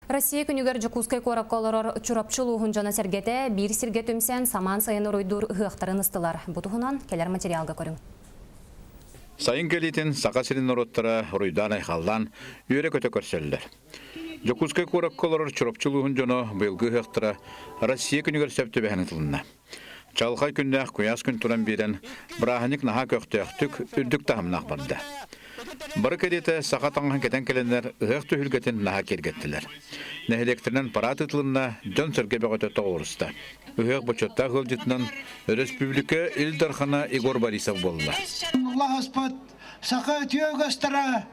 Россия күнүгэр Дьокуускай куоракка олорор Чурапчы улууһун дьоно-сэргэтэ биир сиргэ түмсэн самаан сайын уруйдуур ыһыахтарын ыстылар. Бу туһунан кэлэр материалга көрүҥ. Сайын кэлиитин Саха сирин норуоттара уруйдаан-айхаллаан, үөрэ-көтө көрсөллөр. Дьокуускай куоракка олорор Чурапчы улууһун дьоно быйылгы ыһыахтара Россия күнүгэр сөп түбэһэн ытылынна. Чалхай күннээх куйаас күн туран биэрэн, бырааһынньык наһаа көхтөөхтүк, үрдүк таһымнаах барда. Бары кэриэтэ саха таҥаһын кэтэн кэлэннэр ыһыах түһүлгэтин наһаа киэргэттилэр. Нэһилиэктэринэн параад ыытылынна, дьон-сэргэ бөҕөтө тоҕуоруста. Ыһыах бочуоттаах ыалдьытынан өрөспүүбүлүкэ Ил Дархана Егор Борисов буолла. Улаһыспыт саха үтүө үгэстэрэ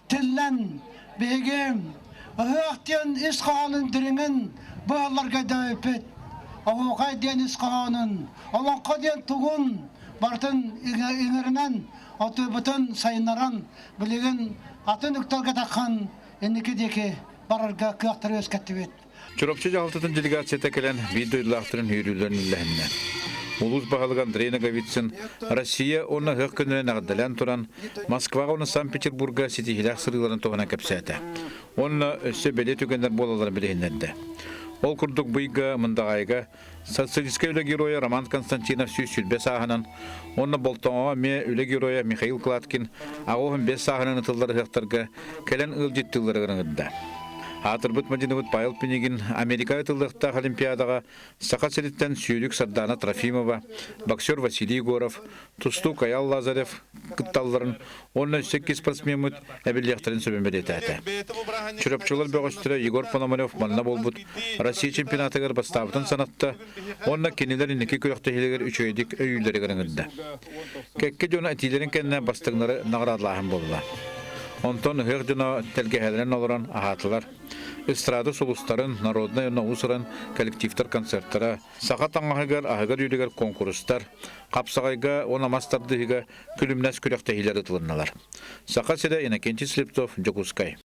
тиллэн биһиги ыһыах диэн ис хоһоонун дириҥин быһалларга дөйүппүт. Оһуохай диэн ис хоһоонун, олоҥхо диэн тугун барытын иҥэринэн, отуйбутун сайыннаран, билигин атын үктэлгэ таххан инники диэки барарга кыахтары үөскэттибит. Чурапчы дьаһалтатын делегацията кэлэн биир дойдулаахтарын үөрүүлэрин үллэһиннэ. Улуус баһылыга Андрей Ноговицын Россия уонна ыһыах күнүнэн эҕэрдэлээн туран, Москваҕа уонна Санкт-Петербурга ситиһиилээх сырыыларын туһунан кэпсээтэ. Уонна өссө бэлиэ түгэннэр буолалларын билиһиннэрдэ. Ол курдук быйга Мындаҕаайыга Социалистическай үлэ геройа Роман Константинов 120 сааһынан уонна Болтоҥоҕо эмиэ үлэ геройа Михаил Кладкин 85 сааһынан ытыллар ыһыахтарга кэлэн ыалдьыттыылларыгар ыҥырда. Аатырбыт мадьыныбыт Павел Пинигин Америка ытыллыахтаах Олимпиадаҕа Саха сириттэн сүүрүк Сардаана Трофимова, боксер Василий Егоров, тустуук Айал Лазарев кытталларын уонна өссө икки спортсмеммыт эбиллиэхтэрин сөбүн бэлиэтээтэ. Чурапчылар бөҕөстөрө Егор Пономарев манна буолбут Россия чемпионатыгар бастаабытын санатта уонна кинилэр инники күрэхтэһиилэригэр үчүгэйдик өйүүллэригэр ыҥырда. Кэккэ дьоно этиилэрин кэннэ бастыҥнары наҕараадалааһын буолла. Онтон ыһыах дьоно тэлгэһэлэрин олорон аһаатылар. Эстрада сулустарын, народнай уонна уус-уран коллективтар концертара, Саха таҥаһыгар, аһыгар-үөлүгэр куонкурустар, хапсаҕайга уонна мас тардыһыыга күлүмнэс күрэхтэһиилэр ыытылыннылар. Саха сирэ Иннокентий Слепцов, Дьокуускай.